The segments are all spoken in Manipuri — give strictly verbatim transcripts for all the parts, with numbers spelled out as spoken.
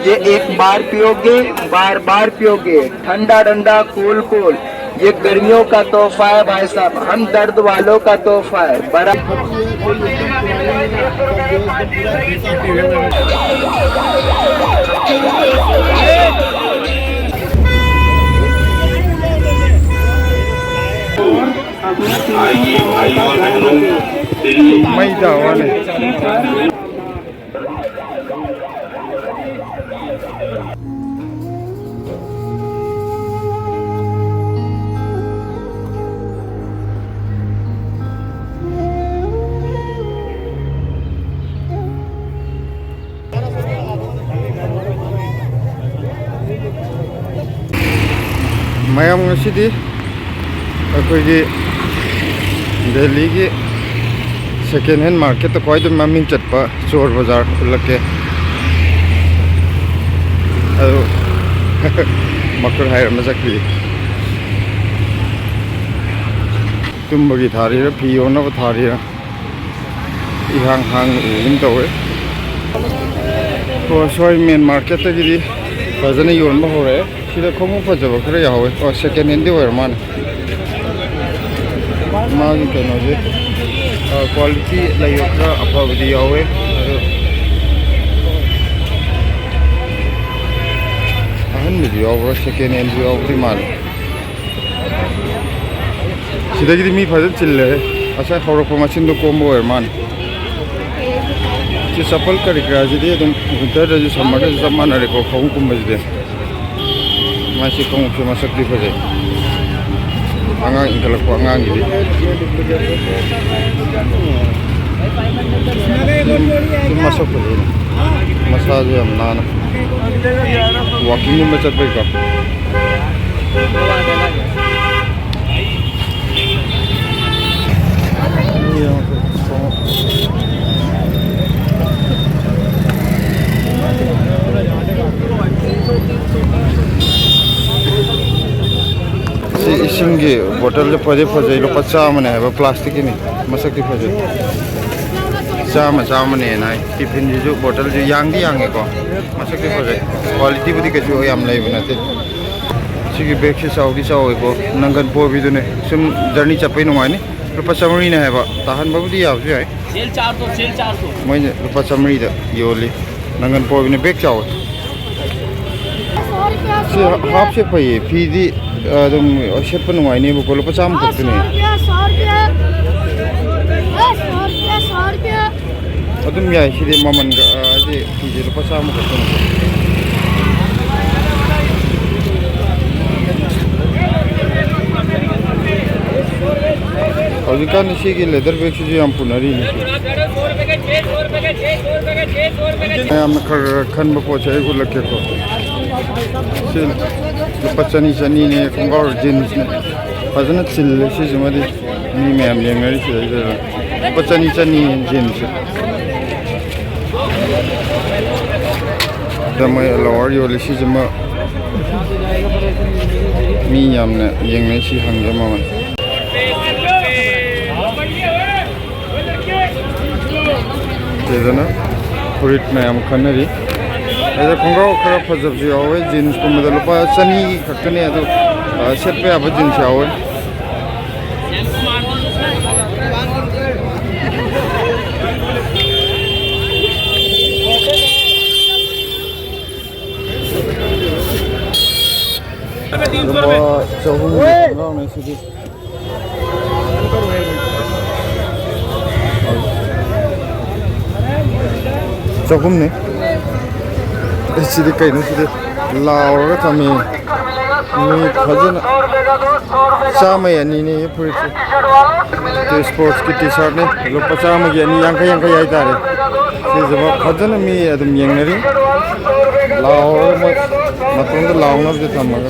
ये एक बार पियोगे, बार बार पियोगे, ठंडा ठंडा, कूल कूल। ये गर्मियों का तोहफा है भाई साहब, हम दर्द वालों का तोहफा है। बड़ा ꯃꯩ ꯇꯥ ꯋꯥꯅꯤ꯫ ꯃꯌꯥꯝ, ꯉꯁꯤꯗꯤ ꯑꯩꯈꯣꯏꯒꯤ ꯗꯦꯜꯂꯤꯒꯤ second hand marketꯇ ꯈ꯭ꯋꯥꯏꯗꯒꯤ ꯃꯃꯤꯡ ꯆꯠꯄ ꯆꯣꯔ ꯕꯖꯥꯔ ꯎꯠꯂꯛꯀꯦ꯫ ꯑꯗꯨ ꯃꯈꯨꯠ ꯍꯥꯏꯔꯝꯃ ꯆꯠꯈ꯭ꯔꯤ꯫ ꯇꯨꯝꯕꯒꯤ ꯊꯥꯔꯤꯔ, ꯐꯤ ꯌꯣꯟꯅꯕ ꯊꯥꯔꯤꯔ, ꯏꯍꯥꯡ ꯍꯥꯡꯅ ꯎꯒꯨꯝ ꯇꯧꯋꯦ꯫ ꯑꯣ, ꯁ꯭ꯋꯥꯏ main marketꯇꯒꯤꯗꯤ ꯐꯖꯅ ꯌꯣꯟꯕ ꯍꯧꯔꯛꯑꯦ꯫ ꯁꯤꯗ ꯈꯣꯡꯎꯞ ꯐꯖꯕ ꯈꯔ ꯌꯥꯎꯍꯧꯋꯦ꯫ ꯑꯣ, second handꯗꯤ ꯑꯣꯏꯔ ꯃꯥꯜꯂꯦ꯫ ꯃꯥꯒꯤ ꯀꯩꯅꯣꯁꯦ, ꯑ, quality ꯂꯩꯕ ꯈꯔ ꯑꯐꯕꯗꯤ ꯌꯥꯎꯋꯦ꯫ ꯑꯗꯣ ꯑꯍꯟꯕꯁꯨ ꯌꯥꯎꯕ꯭ꯔꯥ, second handꯁꯨ ꯌꯥꯎꯕꯗꯤ ꯃꯥꯜꯂꯦ꯫ ꯁꯤꯗꯒꯤꯗꯤ ꯃꯤ ꯐꯖꯅ ꯆꯤꯜꯂꯦ꯫ ꯉꯁꯥꯏ ꯍꯧꯔꯛꯄ ꯃꯆꯤꯟꯗꯣ ꯀꯣꯝꯕ ꯑꯣꯏꯔ ꯃꯥꯜꯂꯦ꯫ ꯁꯤ ꯆꯄꯜ ꯀꯔꯤ ꯀꯔꯥꯁꯤꯗꯤ ꯑꯗꯨꯝ winterꯗꯁꯨ summerꯗꯁꯨ ꯆꯞ ꯃꯥꯟꯅꯔꯦꯀꯣ, ꯈꯣꯡꯎꯞꯀꯨꯝꯕꯁꯤꯗꯤ꯫ ꯃꯥꯁꯤ ꯈꯣꯡꯎꯞꯁꯦ ꯃꯁꯛꯇꯤ ꯐꯖꯩ꯫ ꯑꯉꯥꯡ ꯏꯟꯈꯠꯂꯛꯄ ꯑꯉꯥꯡꯒꯤꯗꯤ꯫ ꯁꯤ ꯃꯁꯛ ꯐꯖꯩꯅꯦ꯫ ꯃꯁꯥꯁꯨ ꯌꯥꯝ ꯅꯥꯟꯅ꯫ Walkingꯒꯨꯝꯕ ꯆꯠꯄꯩꯀꯣ꯫ ꯁꯤ ꯏꯁꯤꯡꯒꯤ ꯕꯣꯇꯜꯁꯦ ꯐꯗꯤ ꯐꯖꯩ, ꯂꯨꯄꯥ ꯆꯥꯝꯃꯅꯦ ꯍꯥꯏꯕ, plasticꯀꯤꯅꯤ, ꯃꯁꯛꯇꯤ ꯐꯖꯩ꯫ ꯆꯥꯝꯃ, ꯆꯥꯝꯃꯅꯦꯅ ꯍꯥꯏ꯫ ꯇꯤꯐꯤꯟꯁꯤꯁꯨ, ꯕꯣꯇꯜꯁꯨ ꯌꯥꯡꯗꯤ ꯌꯥꯡꯉꯦꯀꯣ꯫ ꯃꯁꯛꯇꯤ ꯐꯖꯩ꯫ ꯀ꯭ꯋꯥꯂꯤꯇꯤꯕꯨꯗꯤ ꯀꯩꯁꯨ ꯌꯥꯝ ꯂꯩꯕ ꯅꯠꯇꯦ꯫ ꯁꯤꯒꯤ ꯕꯦꯒꯁꯤ ꯆꯥꯎꯗꯤ ꯆꯥꯎꯋꯦꯀꯣ꯫ ꯅꯪꯒꯟ ꯄꯣꯕꯤꯗꯨꯅꯦ꯫ ꯁꯨꯝ ꯖꯔꯅꯤ ꯆꯠꯄꯩ ꯅꯨꯡꯉꯥꯏꯅꯤ꯫ ꯂꯨꯄꯥ ꯆꯥꯃꯔꯤꯅꯦ ꯍꯥꯏꯕ꯫ ꯇꯥꯍꯟꯕꯕꯨꯗꯤ ꯌꯥꯕꯁꯨ ꯌꯥꯏ꯫ ꯁꯦꯜ ꯆꯥꯔ ꯇꯣ, ꯁꯦꯜ ꯆꯥꯔ ꯇꯣ꯫ ꯃꯣꯏꯅ ꯂꯨꯄꯥ ꯆꯥꯃꯔꯤꯗ ꯌꯣꯜꯂꯤ꯫ ꯅꯪꯒꯟ ꯄꯣꯕꯤꯅꯦ, ꯕꯦꯒ ꯆꯥꯎꯋꯦ꯫ ꯁꯤ ꯍꯥꯞꯁꯦ ꯐꯩꯌꯦ, ꯐꯤꯗꯤ ꯑꯗꯨꯝ ꯁꯦꯠꯄ ꯅꯨꯡꯉꯥꯏꯅꯦꯕꯀꯣ, ꯂꯨꯄꯥ ꯆꯥꯝꯃ ꯈꯛꯇꯅꯦ꯫ ꯑꯗꯨꯝ ꯌꯥꯏ, ꯁꯤꯗꯤ ꯃꯃꯜꯒ, ꯑ, ꯍꯥꯏꯗꯤ ꯐꯤꯁꯦ ꯂꯨꯄꯥ ꯆꯥꯝꯃ ꯈꯛꯇꯅꯦ꯫ ꯍꯧꯖꯤꯛꯀꯥꯟꯗꯤ ꯁꯤꯒꯤ ꯂꯦꯗꯔ ꯕꯦꯒꯁꯤꯁꯨ ꯌꯥꯝ ꯄꯨꯅꯔꯤꯅꯦ꯫ ꯃꯌꯥꯝꯅ ꯈꯔ ꯈꯔ ꯈꯟꯕ ꯄꯣꯠꯁꯦ ꯑꯩ ꯎꯠꯂꯛꯀꯦꯀꯣ꯫ ꯁꯤ ꯂꯨꯄꯥ ꯆꯅꯤ, ꯆꯅꯤꯅꯦ, ꯈꯣꯡꯒ꯭ꯔꯥꯎ ꯖꯤꯟꯁꯅꯦ꯫ ꯐꯖꯅ ꯆꯤꯜꯂꯦ ꯁꯤꯁꯤꯃꯗꯤ꯫ ꯃꯤ ꯃꯌꯥꯝ ꯌꯦꯡꯅꯔꯤ ꯁꯤꯗꯩꯗ꯫ ꯂꯨꯄꯥ ꯆꯅꯤ, ꯆꯅꯤ ꯖꯤꯟꯁꯁꯦ꯫ ꯁꯤꯗ ꯃꯣꯏ ꯂꯣꯋꯔ ꯌꯣꯜꯂꯤ ꯁꯤꯁꯤꯃ꯫ ꯃꯤ ꯌꯥꯝꯅ ꯌꯦꯡꯅꯩ ꯁꯤ ꯍꯪꯒꯦ ꯃꯃꯜ꯫ ꯁꯤꯗꯅ ꯐꯨꯔꯤꯠ ꯃꯌꯥꯝ ꯈꯟꯅꯔꯤ꯫ ꯑꯗ ꯈꯣꯡꯒ꯭ꯔꯥꯎ ꯈꯔ ꯐꯖꯕꯁꯨ ꯌꯥꯎꯋꯦ, ꯖꯤꯟꯁꯀꯨꯝꯕꯗ ꯂꯨꯄꯥ ꯆꯅꯤ ꯈꯛꯇꯅꯦ, ꯑꯗꯨ, ꯑ, ꯁꯦꯠꯄ ꯌꯥꯕ ꯖꯤꯟꯁ ꯌꯥꯎꯋꯦ꯫ ꯂꯨꯄꯥ ꯆꯍꯨꯝꯒꯤ ꯈꯣꯡꯒ꯭ꯔꯥꯎꯅꯦ ꯁꯤꯗꯤ꯫ ꯆꯍꯨꯝꯅꯤ꯫ ꯑꯩ ꯁꯤꯗꯤ ꯀꯩꯅꯣ ꯁꯤꯗꯤ? ꯂꯥꯎꯔꯒ ꯊꯝꯃꯤ꯫ ꯃꯤ ꯐꯖꯅ ꯆꯥꯝꯃꯩ ꯑꯅꯤꯅꯦ ꯐꯨꯔꯤꯠꯁꯦ꯫ ꯇꯨ ꯏꯁꯄꯣꯔꯠꯁꯀꯤ ꯇꯤ ꯁꯥꯔꯠꯅꯤ꯫ ꯂꯨꯄꯥ ꯆꯥꯝꯃꯒꯤ ꯑꯅꯤ, ꯌꯥꯡꯈꯩ ꯌꯥꯡꯈꯩ ꯍꯥꯏꯇꯥꯔꯦ꯫ ꯁꯤꯁꯤꯃ ꯐꯖꯅ ꯃꯤ ꯑꯗꯨꯝ ꯌꯦꯡꯅꯔꯤ꯫ ꯂꯥꯎꯔꯒ ꯃꯣꯏ ꯃꯇꯣꯟꯗ ꯂꯥꯎꯅꯕꯁꯦ ꯊꯝꯃꯒ꯫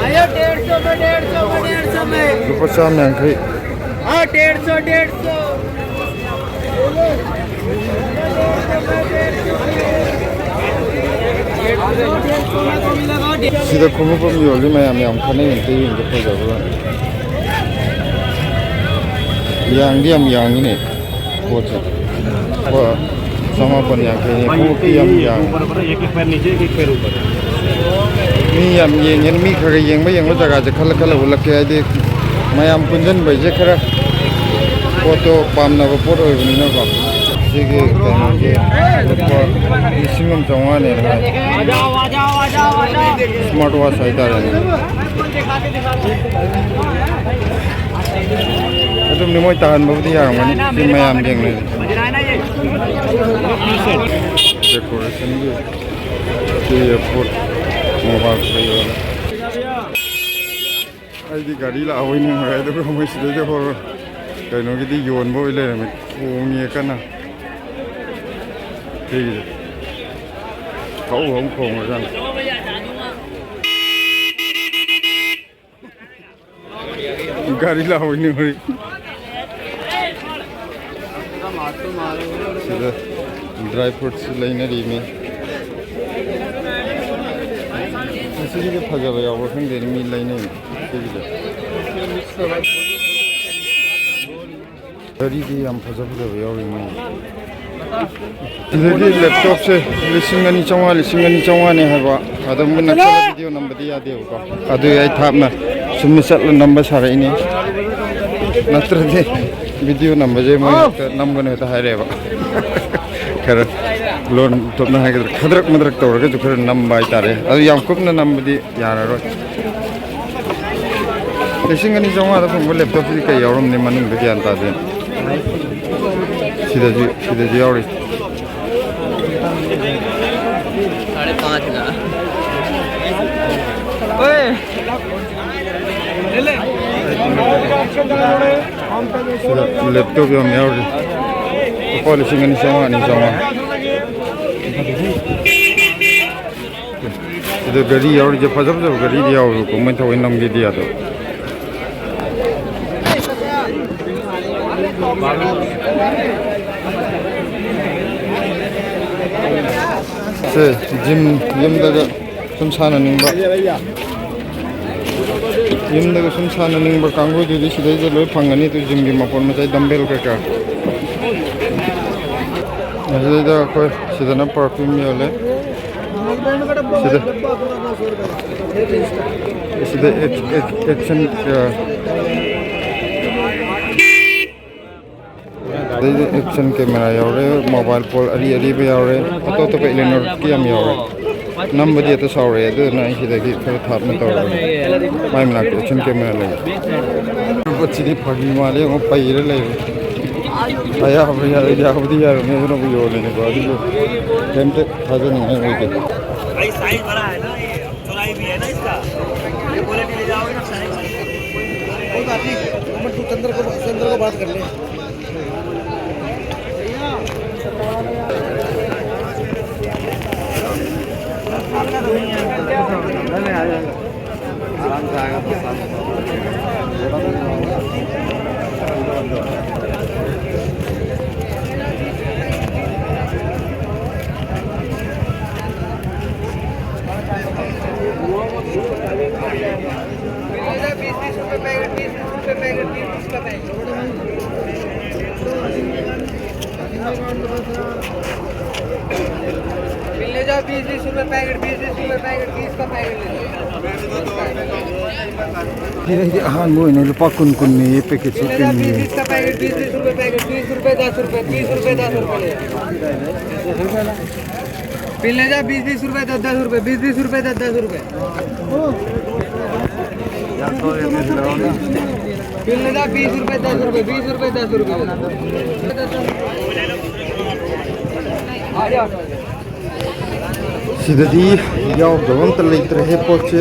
आयो डेढ़ सौ में, डेढ़ सौ में, डेढ़ सौ में। ꯂꯨꯄꯥ ꯆꯥꯝ ꯌꯥꯡꯈꯩ꯫ हाँ, डेढ़ सौ, डेढ़ सौ। ꯁꯤꯗ ꯈꯣꯡꯎꯞ ꯑꯃ ꯌꯣꯜꯂꯤ, ꯃꯌꯥꯝ ꯌꯥꯝ ꯈꯟꯅꯩ, ꯑꯝꯇ ꯌꯦꯡꯒꯦ ꯐꯖꯕ꯭ꯔꯥ꯫ ꯌꯥꯡꯗꯤ ꯌꯥꯝ ꯌꯥꯡꯉꯤꯅꯦ ꯄꯣꯠꯁꯦ꯫ ꯂꯨꯄꯥ ꯆꯃꯥꯄꯟ ꯌꯥꯡꯈꯩꯅꯦ꯫ ꯄꯣꯠꯇꯤ ꯌꯥꯝ ꯌꯥꯡꯉꯤ꯫ ꯃꯤ ꯌꯥꯝ ꯌꯦꯡꯉꯦ꯫ ꯃꯤ ꯈꯔ ꯈꯔ ꯌꯦꯡꯕ ꯌꯦꯡꯕ ꯖꯒꯥꯁꯦ ꯈꯜꯂ ꯈꯜꯂ ꯎꯠꯂꯛꯀꯦ꯫ ꯍꯥꯏꯗꯤ ꯃꯌꯥꯝ ꯄꯨꯟꯁꯤꯟꯕꯩꯁꯦ ꯈꯔ ꯄꯣꯠꯇꯣ ꯄꯥꯝꯅꯕ ꯄꯣꯠ ꯑꯣꯏꯕꯅꯤꯅꯀꯣ꯫ ꯁꯤꯒꯤ ꯀꯩꯅꯣꯒꯤ ꯂꯨꯄꯥ ꯂꯤꯁꯤꯡ ꯑꯃ ꯆꯥꯝꯃꯉꯥꯅꯦꯅ ꯍꯥꯏ꯫ ꯏꯁꯃꯥꯔꯠ ꯋꯥꯆ ꯍꯥꯏꯇꯥꯔꯦꯅꯦ꯫ ꯑꯗꯨꯝꯗꯤ ꯃꯣꯏ ꯇꯥꯍꯟꯕꯕꯨꯗꯤ ꯌꯥꯔꯝꯒꯅꯤ꯫ ꯁꯤ ꯃꯌꯥꯝ ꯌꯦꯡꯅꯔꯤ꯫ ꯗꯦꯀꯣꯔꯦꯁꯟꯒꯤ ꯁꯤ ꯑꯦꯌꯥꯔꯄꯣꯔꯠ ꯃꯣꯕꯥꯏꯜ ꯀꯩ ꯑꯣꯏꯔꯦ꯫ ꯑꯩꯗꯤ ꯒꯥꯔꯤ ꯂꯥꯛꯍꯧꯕꯩ ꯅꯤꯡꯉꯨꯔꯦ, ꯑꯗꯨꯒ ꯃꯣꯏ ꯁꯤꯗꯩꯗ ꯍꯣꯔ ꯀꯩꯅꯣꯒꯤꯗꯤ ꯌꯣꯟꯕ ꯑꯣꯏ ꯂꯩꯔꯝꯃꯦ꯫ ꯈꯣꯡꯉꯦ ꯀꯟꯅ꯫ ꯁꯤꯒꯤꯁꯦ ꯍꯧ ꯍꯧ ꯈꯣꯡꯉꯖꯥꯠꯅꯤ꯫ ꯒꯥꯔꯤ ꯂꯥꯛꯍꯧꯕꯩ ꯅꯤꯡꯉꯨꯔꯦ꯫ ꯁꯤꯗ ꯗ꯭ꯔꯥꯏ ꯐ꯭ꯔꯨꯠꯁ ꯂꯩꯅꯔꯤ ꯃꯤ꯫ ꯁꯤꯒꯤꯁꯦ ꯐꯖꯕ ꯌꯥꯎꯕ꯭ꯔꯥ ꯈꯪꯗꯦꯅꯦ, ꯃꯤ ꯂꯩꯅꯩ ꯁꯤꯒꯤꯁꯦ꯫ ꯒꯥꯔꯤꯗꯤ ꯌꯥꯝ ꯐꯖ ꯐꯖꯕ ꯌꯥꯎꯔꯤ ꯃꯣꯏ꯫ ꯁꯤꯗꯗꯤ ꯂꯦꯞꯇꯣꯞꯁꯦ ꯂꯤꯁꯤꯡ ꯑꯅꯤ ꯆꯥꯝꯃꯉꯥ, ꯂꯤꯁꯤꯡ ꯑꯅꯤ ꯆꯥꯝꯃꯉꯥꯅꯦ ꯍꯥꯏꯕ꯫ ꯑꯗꯣ ꯃꯣꯏ ꯅꯛꯁꯜꯂ ꯚꯤꯗꯤꯑꯣ ꯅꯝꯕꯗꯤ ꯌꯥꯗꯦꯕꯀꯣ꯫ ꯑꯗꯨꯒꯤ ꯑꯩ ꯊꯥꯞꯅ ꯁꯨꯝ ꯆꯠꯂ ꯅꯝꯕ ꯁꯥꯔꯛꯏꯅꯤ꯫ ꯅꯠꯇ꯭ꯔꯗꯤ ꯚꯤꯗꯤꯑꯣ ꯅꯝꯕꯁꯦ ꯃꯣꯏ ꯍꯦꯛꯇ ꯅꯝꯒꯅꯨ ꯍꯦꯛꯇ ꯍꯥꯏꯔꯛꯑꯦꯕ꯫ ꯈꯔ ꯂꯣꯟ ꯊꯣꯛꯅ ꯍꯥꯏꯒꯗ꯭ꯔꯥ, ꯈꯗ꯭ꯔꯛ ꯃꯗ꯭ꯔꯛ ꯇꯧꯔꯒꯁꯨ ꯈꯔ ꯅꯝꯕ ꯍꯥꯏꯇꯥꯔꯦ꯫ ꯑꯗꯨ ꯌꯥꯝ ꯀꯨꯞꯅ ꯅꯝꯕꯗꯤ ꯌꯥꯔꯔꯣꯏ꯫ ꯂꯤꯁꯤꯡ ꯑꯅꯤ ꯆꯥꯝꯃꯉꯥꯗ ꯐꯪꯕ ꯂꯦꯞꯇꯣꯞꯁꯤꯗꯤ ꯀꯩ ꯌꯥꯎꯔꯝꯅꯤ ꯃꯅꯨꯡꯗ, ꯒ꯭ꯌꯥꯟ ꯇꯥꯗꯦ꯫ ꯁꯤꯗꯁꯨ, ꯁꯤꯗꯁꯨ ꯌꯥꯎꯔꯤ꯫ साढ़े पाँच ना। ओए। ꯁꯤꯗ ꯂꯦꯞꯇꯣꯞ ꯌꯥꯝ ꯌꯥꯎꯔꯤ꯫ ꯂꯨꯄꯥ ꯂꯤꯁꯤꯡ ꯑꯅꯤ ꯆꯥꯝꯃꯉꯥ, ꯑꯅꯤ ꯆꯥꯝꯃꯉꯥ꯫ ꯁꯤꯗ ꯒꯥꯔꯤ ꯌꯥꯎꯔꯤꯁꯦ, ꯐꯖ ꯐꯖꯕ ꯒꯥꯔꯤꯗꯤ ꯌꯥꯎꯔꯤꯕꯀꯣ, ꯃꯣꯏ ꯊꯑꯣꯏ ꯅꯝꯒꯦꯗꯤ ꯌꯥꯗꯕ꯫ ꯁꯦ, ꯖꯤꯝ ꯌꯨꯝꯗꯒ ꯁꯨꯝ ꯁꯥꯟꯅꯅꯤꯡꯕ꯫ ꯌꯨꯝꯗꯒ ꯁꯨꯝ ꯁꯥꯟꯅꯅꯤꯡꯕ ꯀꯥꯡꯕꯨꯗꯨꯗꯤ ꯁꯤꯗꯩꯗ ꯂꯣꯏ ꯐꯪꯒꯅꯤ꯫ ꯑꯗꯨ ꯖꯤꯝꯒꯤ ꯃꯄꯣꯠ ꯃꯆꯩ, ꯗꯝꯕꯦꯜ ꯀꯩꯀꯥ꯫ ꯑꯁꯤꯗꯩꯗ ꯑꯩꯈꯣꯏ ꯁꯤꯗꯅ ꯄꯔꯐ꯭ꯌꯨꯝ ꯌꯣꯜꯂꯦ꯫ ꯁꯤꯗ, ꯁꯤꯗ ꯑꯦꯛ-, ꯑꯦꯛ-, ꯑꯦꯛꯁꯟ, ꯑ, ꯑꯗꯩꯗꯤ ꯑꯦꯛꯁꯟ ꯀꯦꯃꯦꯔꯥ ꯌꯥꯎꯔꯦ, ꯃꯣꯕꯥꯏꯜ ꯐꯣꯟ ꯑꯔꯤ ꯑꯔꯤꯕ ꯌꯥꯎꯔꯦ, ꯑꯇꯣꯞ ꯑꯇꯣꯞꯄ ꯏꯂꯦꯛꯇ꯭ꯔꯣꯅꯤꯛꯀꯤ ꯌꯥꯝ ꯌꯥꯎꯔꯦ꯫ ꯅꯝꯕꯗꯤ ꯍꯦꯛꯇ ꯁꯥꯎꯔꯛꯑꯦ, ꯑꯗꯨꯗꯨꯅ ꯑꯩ ꯁꯤꯗꯒꯤ ꯈꯔ ꯊꯥꯞꯅ ꯇꯧꯔꯒꯦ꯫ ꯃꯥꯏ ꯃꯅꯥꯛꯇ ꯑꯦꯛꯁꯟ ꯀꯦꯃꯦꯔꯥ ꯂꯩꯔꯦ꯫ ꯄꯣꯠꯁꯤꯗꯤ ꯐꯥꯒꯤ ꯃꯥꯜꯂꯦ, ꯑꯃꯨꯛ ꯄꯩꯔ ꯂꯩꯔꯦ꯫ ꯑꯌꯥꯕ ꯌꯥ-, ꯌꯥꯕꯨꯗꯤ ꯌꯥꯔꯕꯅꯦ, ꯑꯗꯨꯅꯕꯨ ꯌꯣꯜꯂꯤꯅꯦꯀꯣ, ꯑꯗꯨꯕꯨ ꯀꯩꯝꯇ ꯊꯥꯖꯅꯤꯡꯉꯥꯏ ꯑꯣꯏꯗꯦ꯫ भाई, साइज बड़ा है ना, ये चौड़ाई भी है ना इसका, ये क्वालिटी ले जाओगे ना, साइज। कोई बात नहीं, मोहम्मद, तू चंद्र को, चंद्र को बात कर ले। मिलने जाओ, बीस बीस रुपए पैकेट, बीस बीस रुपए पैकेट, तीस का पैकेट ले लो। ꯁꯤꯗꯩꯗꯤ ꯑꯍꯥꯟꯕ ꯑꯣꯏꯅ ꯂꯨꯄꯥ ꯀꯨꯟ ꯀꯨꯟꯅꯦꯌꯦ, ꯄꯦꯀꯦꯠꯁꯦ ꯀꯨꯟꯅꯦ꯫ बीस बीस का पैकेट, बीस बीस रुपए पैकेट, तीस रुपए दस रुपए, तीस रुपए दस रुपए ले। मिलने जाओ, बीस बीस रुपए, दस दस रुपए, बीस बीस रुपए, दस दस रुपए। मिलने जाओ, बीस रुपए, दस रुपए, बीस रुपए, दस रुपए। आ जाओ। ꯁꯤꯗꯗꯤ ꯌꯥꯎꯗꯕ ꯑꯝꯇ ꯂꯩꯇ꯭ꯔꯦꯍꯦ ꯄꯣꯠꯁꯦ꯫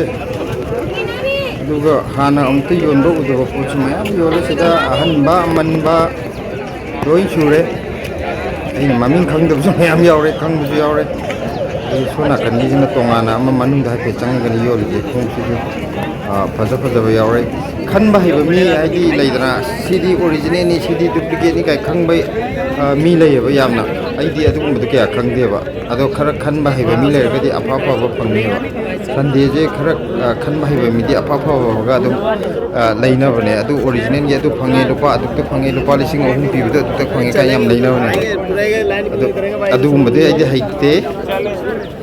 ꯑꯗꯨꯒ ꯍꯥꯟꯅ ꯑꯃꯨꯛꯇ ꯌꯣꯟꯕ ꯎꯗꯕ ꯄꯣꯠꯁꯨ ꯃꯌꯥꯝ ꯌꯣꯜꯂꯦ ꯁꯤꯗ, ꯑꯍꯟꯕ, ꯑꯃꯟꯕ, ꯂꯣꯏ ꯁꯨꯔꯦ꯫ ꯑꯩꯅ ꯃꯃꯤꯡ ꯈꯪꯗꯕꯁꯨ ꯃꯌꯥꯝ ꯌꯥꯎꯔꯦ, ꯈꯪꯕꯁꯨ ꯌꯥꯎꯔꯦ꯫ ꯑꯗꯒꯤ ꯁꯣꯝ ꯅꯥꯀꯟꯒꯤꯁꯤꯅ ꯇꯣꯉꯥꯟꯅ ꯑꯃ ꯃꯅꯨꯡꯗ ꯍꯥꯏꯐꯦꯠ ꯆꯪꯉꯒꯅꯤ ꯌꯣꯜꯂꯤꯁꯦ꯫ ꯈꯣꯡꯎꯞꯁꯤꯁꯨ, ꯑ, ꯐꯖ ꯐꯖꯕ ꯌꯥꯎꯔꯦ꯫ ꯈꯟꯕ ꯍꯩꯕ ꯃꯤ, ꯍꯥꯏꯗꯤ ꯂꯩꯗꯅ, ꯁꯤꯗꯤ ꯑꯣꯔꯤꯖꯤꯅꯦꯜꯅꯤ, ꯁꯤꯗꯤ ꯗꯨꯄ꯭ꯂꯤꯀꯦꯠꯅꯤ ꯀꯥꯏ ꯈꯪꯕ, ꯑ, ꯃꯤ ꯂꯩꯌꯦꯕ ꯌꯥꯝꯅ꯫ ꯑꯩꯗꯤ ꯑꯗꯨꯒꯨꯝꯕꯗꯣ ꯀꯌꯥ ꯈꯪꯗꯦꯕ꯫ ꯑꯗꯣ ꯈꯔ ꯈꯟꯕ ꯍꯩꯕ ꯃꯤ ꯂꯩꯔꯒꯗꯤ ꯑꯐ ꯑꯐꯕ ꯐꯪꯅꯦꯕ꯫ ꯁꯟꯗꯦꯁꯦ ꯈꯔ, ꯑ, ꯈꯟꯕ ꯍꯩꯕ ꯃꯤꯗꯤ ꯑꯐ ꯑꯐꯕꯒ ꯑꯗꯨꯝ, ꯑ, ꯂꯩꯅꯕꯅꯦ꯫ ꯑꯗꯨ ꯑꯣꯔꯤꯖꯤꯅꯦꯜꯒꯤ ꯑꯗꯨ ꯐꯪꯉꯦ, ꯂꯨꯄꯥ ꯑꯗꯨꯛꯇ ꯐꯪꯉꯦ, ꯂꯨꯄꯥ ꯂꯤꯁꯤꯡ ꯑꯍꯨꯝ ꯄꯤꯕꯗꯣ ꯑꯗꯨꯇ ꯐꯪꯉꯦ ꯀꯥꯏꯅ ꯌꯥꯝ ꯂꯩꯅꯕꯅꯦ꯫ ꯑꯗꯨ, ꯑꯗꯨꯒꯨꯝꯕꯗꯤ ꯑꯩꯗꯤ ꯍꯩꯇꯦ꯫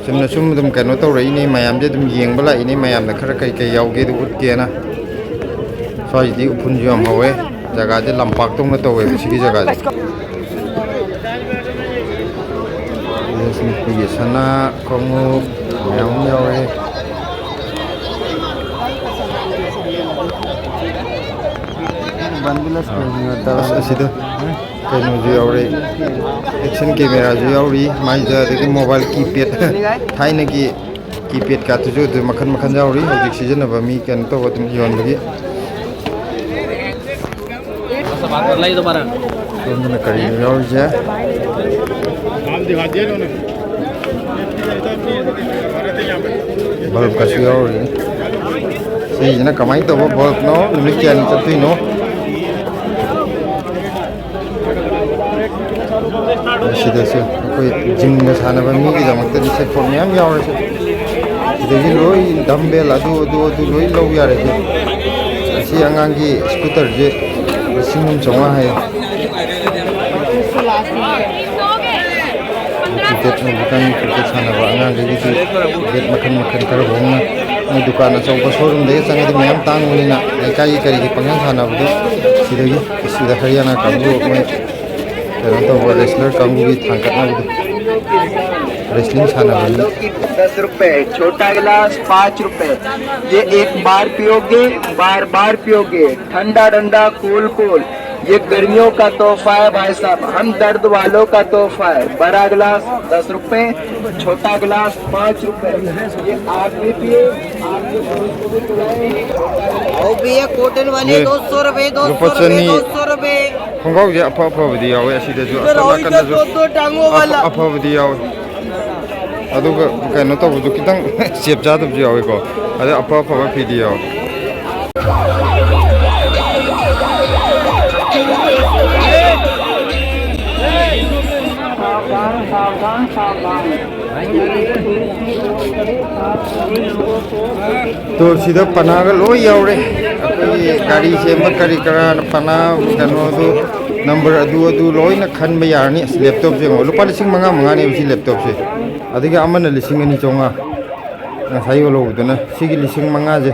ꯆꯨꯝꯅ ꯁꯨꯝ ꯑꯗꯨꯝ ꯀꯩꯅꯣ ꯇꯧꯔꯛꯏꯅꯦ, ꯃꯌꯥꯝꯁꯦ ꯑꯗꯨꯝ ꯌꯦꯡꯕ ꯂꯥꯛꯏꯅꯦ, ꯃꯌꯥꯝꯅ ꯈꯔ ꯀꯩ ꯀꯩ ꯌꯥꯎꯒꯦꯗꯣ ꯎꯠꯀꯦꯅ꯫ ꯁ꯭ꯋꯥꯏꯁꯤꯗꯤ ꯎꯐꯨꯟꯁꯨ ꯌꯥꯝ ꯍꯧꯋꯦ, ꯖꯒꯥꯁꯦ ꯂꯝꯄꯥꯛꯇꯧꯅ ꯇꯧꯋꯦꯕ ꯁꯤꯒꯤ ꯖꯒꯥꯁꯦ꯫ ꯁꯤꯗ ꯅꯨꯄꯤꯒꯤ ꯁꯅꯥ, ꯈꯣꯡꯎꯞ ꯃꯌꯥꯝ ꯑꯃ ꯌꯥꯎꯔꯦ꯫ ꯑꯁ, ꯑꯁꯤꯗ ꯀꯩꯅꯣꯁꯨ ꯌꯥꯎꯔꯦ, ꯑꯦꯛꯁꯟ ꯀꯦꯃꯦꯔꯥꯁꯨ ꯌꯥꯎꯔꯤ, ꯃꯥꯏꯗ ꯑꯗꯒꯤ ꯃꯣꯕꯥꯏꯜ ꯀꯤꯄꯦꯗ, ꯊꯥꯏꯅꯒꯤ ꯀꯤꯄꯦꯗꯀꯥꯇꯨꯁꯨ ꯑꯗꯨ ꯃꯈꯟ ꯃꯈꯟ ꯌꯥꯎꯔꯤ, ꯍꯧꯖꯤꯛ ꯁꯤꯖꯤꯟꯅꯕ ꯃꯤ ꯀꯩꯅꯣ ꯇꯧꯕ ꯑꯗꯨꯝ ꯌꯣꯟꯕꯒꯤ꯫ ꯁꯣꯝꯗꯅ ꯀꯔꯤꯅꯣ ꯌꯥꯎꯔꯤꯁꯦ? ꯕꯜꯕꯀꯁꯨ ꯌꯥꯎꯔꯤ꯫ ꯁꯤꯁꯤꯅ ꯀꯃꯥꯏꯅ ꯇꯧꯕ ꯕꯜꯕꯅꯣ? ꯅꯨꯃꯤꯠ ꯀꯌꯥꯅꯤ ꯆꯠꯇꯣꯏꯅꯣ? ꯁꯤꯗꯁꯨ ꯑꯩꯈꯣꯏ ꯖꯤꯝꯒ ꯁꯥꯟꯅꯕ ꯃꯤꯒꯤꯗꯃꯛꯇꯗꯤ ꯁꯦꯠꯄꯣꯠ ꯃꯌꯥꯝ ꯌꯥꯎꯔꯦ꯫ ꯁꯤꯗꯒꯤ ꯂꯣꯏ ꯗꯝꯕꯦꯜ ꯑꯗꯨ, ꯑꯗꯨ, ꯑꯗꯨ ꯂꯣꯏ ꯂꯧ ꯌꯥꯔꯦ꯫ ꯁꯤ ꯑꯁꯤ ꯑꯉꯥꯡꯒꯤ ꯁ꯭ꯀꯨꯇꯔꯁꯦ ꯂꯤꯁꯤꯡ ꯑꯃ ꯆꯥꯝꯃꯉꯥ ꯍꯥꯏꯌꯦ꯫ ꯀ꯭ꯔꯤꯀꯦꯠ, ꯍꯧꯖꯤꯛꯀꯥꯟꯒꯤ ꯀ꯭ꯔꯤꯀꯦꯠ ꯁꯥꯟꯅꯕ ꯑꯉꯥꯡꯈꯩꯒꯤꯗꯤ ꯀ꯭ꯔꯤꯀꯦꯠ ꯃꯈꯜ ꯃꯈꯜ ꯈꯔ ꯍꯣꯡꯅ ꯃꯣꯏ ꯗꯨꯀꯥꯟ ꯑꯆꯧꯕ ꯁꯣꯔꯨꯝꯗꯒꯤ ꯆꯪꯉꯗꯤ ꯃꯌꯥꯝ ꯇꯥꯡꯕꯅꯤꯅ ꯂꯩꯀꯥꯏꯒꯤ ꯀꯔꯤꯒꯤ ꯄꯪꯁꯥꯟ ꯁꯥꯟꯅꯕꯗꯣ ꯁꯤꯗꯒꯤ, ꯁꯤꯗ ꯍꯔꯤꯌꯥꯅꯥ ꯀꯥꯡꯕꯨ ꯃꯣꯏ ꯀꯩꯅꯣ ꯇꯧꯕ ꯔꯦꯁꯂꯔ ꯀꯥꯡꯕꯨꯒꯤ ꯊꯥꯡꯒꯠꯅꯕꯗꯣ, ꯔꯦꯁꯂꯤꯡ ꯁꯥꯟꯅꯕꯅꯤ꯫ दस रुपए, छोटा गिलास पाँच रुपए। ये एक बार पियोगे, बार बार पियोगे, ठंडा ठंडा, कूल कूल। ये गर्मियों का तोहफा है भाई साहब, हम दर्द वालों का तोहफा है। बड़ा गिलास दस रुपए, छोटा गिलास पाँच रुपए। ये आप भी पिए, आपके दोस्त को भी पिलाएं। ओ भैया, कॉटन वाले ये दो सौ रुपए, दो सौ रुपए, ꯂꯨꯄꯥ ꯆꯅꯤ꯫ दो सौ रुपए। ꯈꯣꯡꯒ꯭ꯔꯥꯎꯁꯦ ꯑꯐ ꯑꯐꯕꯗꯤ ꯌꯥꯎꯋꯦ ꯑꯁꯤꯗꯁꯨ, ꯑꯁꯣꯝ ꯅꯥꯀꯟꯗꯁꯨ ꯑꯐ-, ꯑꯐꯕꯗꯤ ꯌꯥꯎꯋꯦ꯫ ꯑꯗꯨꯒ ꯀꯩꯅꯣ ꯇꯧꯕꯁꯨ ꯈꯤꯇꯪ ꯆꯦꯞ ꯆꯥꯗꯕꯁꯨ ꯌꯥꯎꯋꯦꯀꯣ꯫ ꯑꯗ ꯑꯐ ꯑꯐꯕ ꯐꯤꯗꯤ ꯌꯥꯎꯋꯦ꯫ ꯇꯣ, ꯁꯤꯗ ꯄꯅꯥꯒ ꯂꯣꯏ ꯌꯥꯎꯔꯦ꯫ ꯑꯩꯈꯣꯏꯒꯤ ꯒꯥꯔꯤ ꯁꯦꯝꯕ ꯀꯔꯤ ꯀꯔꯥꯅ ꯄꯅꯥ, ꯀꯩꯅꯣꯗꯨ, ꯅꯝꯕꯔ ꯑꯗꯨ ꯑꯗꯨ ꯂꯣꯏꯅ ꯈꯟꯕ ꯌꯥꯔꯅꯤ꯫ ꯑꯁ, ꯂꯦꯞꯇꯣꯞꯁꯦ ꯌꯦꯡꯉꯣ, ꯂꯨꯄꯥ ꯂꯤꯁꯤꯡ ꯃꯉꯥ ꯃꯉꯥꯅꯦꯕ ꯁꯤ ꯂꯦꯞꯇꯣꯞꯁꯦ꯫ ꯑꯗꯒꯤ ꯑꯃꯅ ꯂꯤꯁꯤꯡ ꯑꯅꯤ ꯆꯥꯝꯃꯉꯥ꯫ ꯉꯁꯥꯏ ꯌꯣꯜꯍꯧꯕꯗꯨꯅ ꯁꯤꯒꯤ ꯂꯤꯁꯤꯡ ꯃꯉꯥꯁꯦ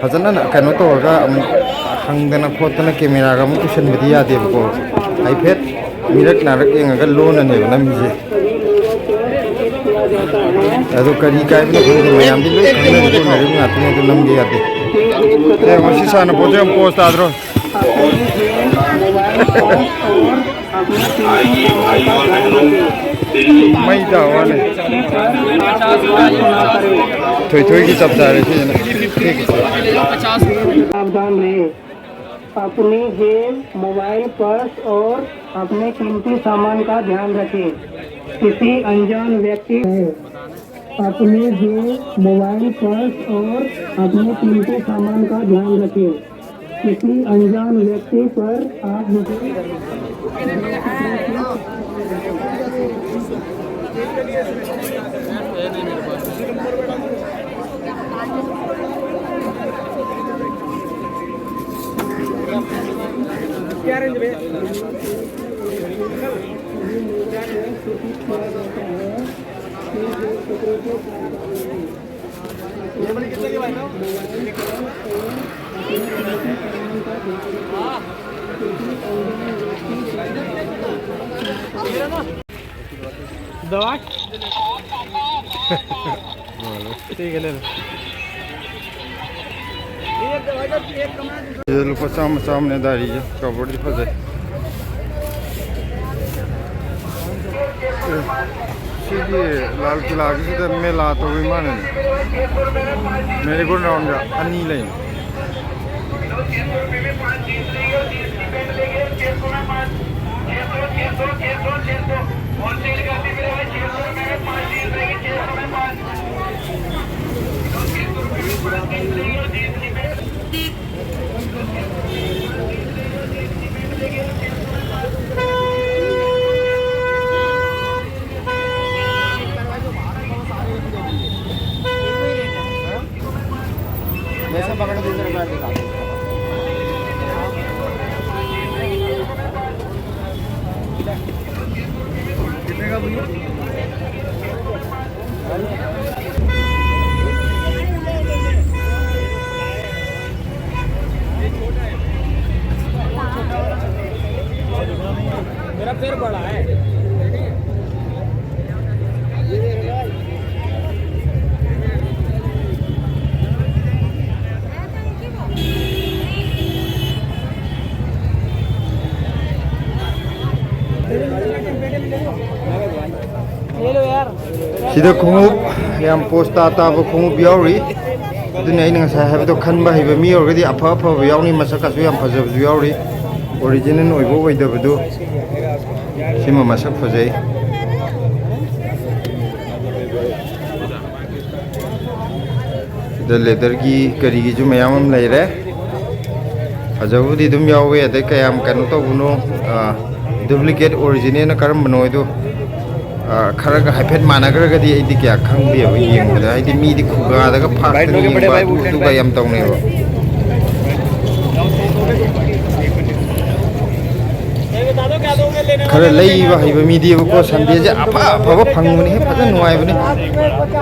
ꯐꯖꯅ ꯀꯩꯅꯣ ꯇꯧꯔꯒ ꯑꯃꯨꯛ ꯍꯪꯗꯅ ꯈꯣꯠꯇꯅ ꯀꯦꯃꯦꯔꯥꯒ ꯑꯃꯨꯛ ꯄꯨꯁꯟꯕꯗꯤ ꯌꯥꯗꯦꯕꯀꯣ꯫ ꯍꯥꯏꯐꯦꯠ ꯃꯤꯔꯛ ꯅꯥꯔꯛ ꯌꯦꯡꯉꯒ ꯂꯣꯟꯅꯅꯦꯕ ꯅꯝꯃꯤꯁꯦ꯫ ꯑꯗꯣ ꯀꯔꯤ ꯀꯥꯏꯕꯅꯣ ꯈꯪꯗꯦ, ꯃꯌꯥꯝꯗꯤ ꯂꯣꯏ ꯈꯪꯅꯔꯤ ꯈꯣꯠꯅꯔꯤꯕ ꯉꯥꯛꯇꯅꯤ, ꯑꯗꯨ ꯅꯝꯒꯦ ꯌꯥꯗꯦ꯫ ꯑꯦ, ꯃꯁꯤ ꯁꯥꯟꯅꯄꯣꯠꯁꯦ ꯌꯥꯝ ꯄꯣꯁ ꯇꯥꯗ꯭ꯔꯣ? ꯃꯩ ꯇꯥ ꯋꯥꯅꯤ꯫ ꯊꯣꯏꯊꯣꯏꯒꯤ ꯆꯞ ꯆꯥꯔꯦ ꯁꯤꯁꯤꯅ꯫ सावधान रहें। अपनी जेब, मोबाइल, पर्स और अपने कीमती सामान का ध्यान रखें। किसी अनजान व्यक्ति अपने जेब, मोबाइल, पर्स और अपने कीमती सामान का ध्यान रखें। किसी अनजान व्यक्ति पर आप विश्वास दवा। ठीक है, ले लो। ꯁꯤꯗ ꯂꯨꯄꯥ ꯆꯥꯝꯃ ꯆꯥꯝꯃꯅꯦ ꯗꯥꯏꯔꯤꯁꯦ, ꯀꯕꯔꯗꯤ ꯐꯖꯩ꯫ ꯑꯦ, ꯁꯤꯒꯤ ꯂꯥꯜ ꯀꯤꯂꯥꯒꯤꯁꯤꯗ ꯃꯦꯂꯥ ꯇꯧꯕꯩ ꯃꯥꯅꯅꯦ꯫ ꯃꯦꯔꯤ ꯒꯣꯜ ꯔꯥꯎꯟꯗ ꯑꯅꯤ ꯂꯩ꯫ ꯁꯤꯗ ꯈꯣꯡꯎꯞ ꯌꯥꯝ ꯄꯣꯁ ꯇꯥ ꯇꯥꯕ ꯈꯣꯡꯎꯞ ꯌꯥꯎꯔꯤ꯫ ꯑꯗꯨꯅ ꯑꯩꯅ ꯉꯁꯥꯏ ꯍꯥꯏꯕꯗꯣ, ꯈꯟꯕ ꯍꯩꯕ ꯃꯤ ꯑꯣꯏꯔꯒꯗꯤ ꯑꯐ ꯑꯐꯕ ꯌꯥꯎꯅꯤ, ꯃꯁꯛꯀꯁꯨ ꯌꯥꯝ ꯐꯖꯕꯁꯨ ꯌꯥꯎꯔꯤ꯫ ꯑꯣꯔꯤꯖꯤꯅꯦꯜ ꯑꯣꯏꯕ ꯑꯣꯏꯗꯕꯗꯨ ꯁꯤꯃ ꯃꯁꯛ ꯐꯖꯩ꯫ ꯁꯤꯗ ꯂꯦꯗꯔꯒꯤ ꯀꯔꯤꯒꯤꯁꯨ ꯃꯌꯥꯝ ꯑꯃ ꯂꯩꯔꯦ꯫ ꯐꯖꯕꯕꯨꯗꯤ ꯑꯗꯨꯝ ꯌꯥꯎꯋꯦ꯫ ꯑꯗꯩ ꯀꯌꯥꯝ ꯀꯩꯅꯣ ꯇꯧꯕꯅꯣ, ꯗꯨꯄ꯭ꯂꯤꯀꯦꯠ ꯑꯣꯔꯤꯖꯤꯅꯦꯜꯅ ꯀꯔꯝꯕꯅꯣ ꯍꯥꯏꯗꯣ, ꯑ, ꯈꯔꯒ ꯍꯥꯏꯐꯦꯠ ꯃꯥꯟꯅꯈ꯭ꯔꯒꯗꯤ ꯑꯩꯗꯤ ꯀꯌꯥ ꯈꯪꯗꯦꯕ ꯌꯦꯡꯕꯗ꯫ ꯍꯥꯏꯗꯤ ꯃꯤꯗꯤ ꯈꯨꯒꯥꯗꯒ ꯐꯥꯛꯇꯅ ꯌꯦꯡꯕ ꯑꯗꯨ ꯑꯗꯨꯒ ꯌꯥꯝ ꯇꯧꯅꯩꯕ꯫ ꯈꯔ ꯂꯩꯕ ꯍꯩꯕ ꯃꯤꯗꯤꯕꯀꯣ, ꯁꯟꯗꯦꯁꯦ ꯑꯐ ꯑꯐꯕ ꯐꯪꯕꯅꯤ, ꯐꯖꯅ ꯅꯨꯡꯉꯥꯏꯕꯅꯤ꯫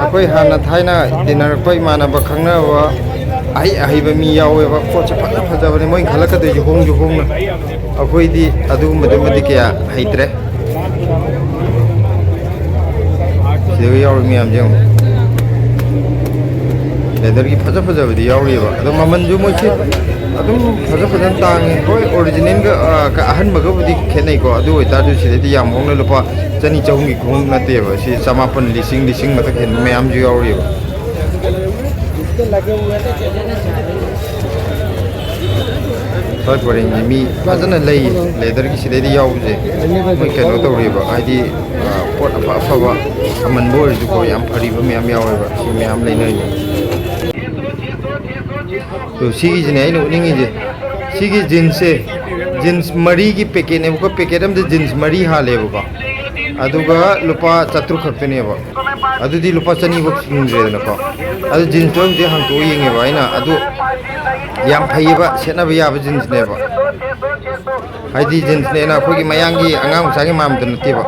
ꯑꯩꯈꯣꯏ ꯍꯥꯟꯅ ꯊꯥꯏꯅ ꯇꯤꯟꯅꯔꯛꯄ ꯏꯃꯥꯟꯅꯕ ꯈꯪꯅꯕ ꯑꯍꯩ ꯑꯍꯩꯕ ꯃꯤ ꯌꯥꯎꯋꯦꯕ꯫ ꯄꯣꯠꯁꯦ ꯐꯖ ꯐꯖꯕꯅꯤ ꯃꯣꯏꯅ ꯈꯜꯂꯛꯀꯗꯣꯏꯁꯦ, ꯍꯣꯡꯁꯨ ꯍꯣꯡꯅ꯫ ꯑꯩꯈꯣꯏꯗꯤ ꯑꯗꯨꯒꯨꯝꯕꯗꯨꯃꯗꯤ ꯀꯌꯥ ꯍꯩꯇ꯭ꯔꯦ꯫ ꯁꯤꯗꯒ ꯌꯥꯎꯔꯤ ꯃꯌꯥꯝꯁꯦ ꯌꯦꯡꯉꯣ꯫ ꯂꯦꯗꯔꯒꯤ ꯐꯖ ꯐꯖꯕꯗꯤ ꯌꯥꯎꯔꯤꯑꯕ, ꯑꯗꯣ ꯃꯃꯜꯁꯨ ꯃꯣꯏꯁꯦ ꯑꯗꯨꯝ ꯐꯖ ꯐꯖꯅ ꯇꯥꯡꯉꯦ꯫ ꯍꯣꯏ, ꯑꯣꯔꯤꯖꯤꯅꯦꯜꯒ, ꯑ, ꯀ-, ꯑꯍꯟꯕꯒꯕꯨꯗꯤ ꯈꯦꯠꯅꯩꯀꯣ꯫ ꯑꯗꯨ ꯑꯣꯏꯇꯥꯔꯁꯨ ꯁꯤꯗꯩꯗꯤ ꯌꯥꯝ ꯍꯣꯡꯅ ꯂꯨꯄꯥ ꯆꯅꯤ ꯆꯍꯨꯝꯒꯤ ꯈꯣꯡꯎꯞ ꯅꯠꯇꯦꯕ꯫ ꯁꯤ ꯆꯃꯥꯄꯟ, ꯂꯤꯁꯤꯡ, ꯂꯤꯁꯤꯡ ꯃꯊꯛ ꯍꯦꯟꯕ ꯃꯌꯥꯝꯁꯨ ꯌꯥꯎꯔꯤꯑꯕ꯫ ꯍꯣꯏ, ꯄꯔꯦꯡꯒꯤ ꯃꯤ ꯐꯖꯅ ꯂꯩ꯫ ꯂꯦꯗꯔꯒꯤ ꯁꯤꯗꯩꯗ ꯌꯥꯎꯕꯁꯦ ꯃꯣꯏ ꯀꯩꯅꯣ ꯇꯧꯔꯤꯕ, ꯍꯥꯏꯗꯤ, ꯑ, ꯄꯣꯠ ꯑꯐ ꯑꯐꯕ ꯑꯃꯟꯕ ꯑꯣꯏꯔꯁꯨꯀꯣ, ꯌꯥꯝ ꯐꯔꯤꯕ ꯃꯌꯥꯝ ꯌꯥꯎꯋꯦꯕ꯫ ꯁꯤ ꯃꯌꯥꯝ ꯂꯩꯅꯔꯤꯕ꯫ ꯑꯗꯣ ꯁꯤꯒꯤꯁꯤꯅꯦ ꯑꯩꯅ ꯎꯠꯅꯤꯡꯉꯤꯁꯦ꯫ ꯁꯤꯒꯤ ꯖꯤꯟꯁꯁꯦ, ꯖꯤꯟꯁ ꯃꯔꯤꯒꯤ ꯄꯦꯀꯦꯠꯅꯦꯕꯀꯣ꯫ ꯄꯦꯀꯦꯠ ꯑꯃꯗ ꯖꯤꯟꯁ ꯃꯔꯤ ꯍꯥꯜꯂꯦꯕꯀꯣ꯫ ꯑꯗꯨꯒ ꯂꯨꯄꯥ ꯆꯥꯇ꯭ꯔꯨꯛ ꯈꯛꯇꯅꯦꯕ꯫ ꯑꯗꯨꯗꯤ ꯂꯨꯄꯥ ꯆꯅꯤꯐꯧ ꯆꯤꯡꯗ꯭ꯔꯦꯗꯅꯀꯣ꯫ ꯑꯗꯨ ꯖꯤꯟꯁꯇꯣ ꯍꯧꯖꯤꯛ ꯍꯥꯡꯇꯣꯛꯑ ꯌꯦꯡꯉꯦꯕ ꯑꯩꯅ꯫ ꯑꯗꯨ ꯌꯥꯝ ꯐꯩꯌꯦꯕ, ꯁꯦꯠꯅꯕ ꯌꯥꯕ ꯖꯤꯟꯁꯅꯦꯕ꯫ ꯍꯥꯏꯗꯤ ꯖꯤꯟꯁꯅꯦꯅ ꯑꯩꯈꯣꯏꯒꯤ ꯃꯌꯥꯡꯒꯤ ꯑꯉꯥꯡ ꯃꯆꯥꯒꯤ ꯃꯥꯟꯕꯗꯨ ꯅꯠꯇꯦꯕ꯫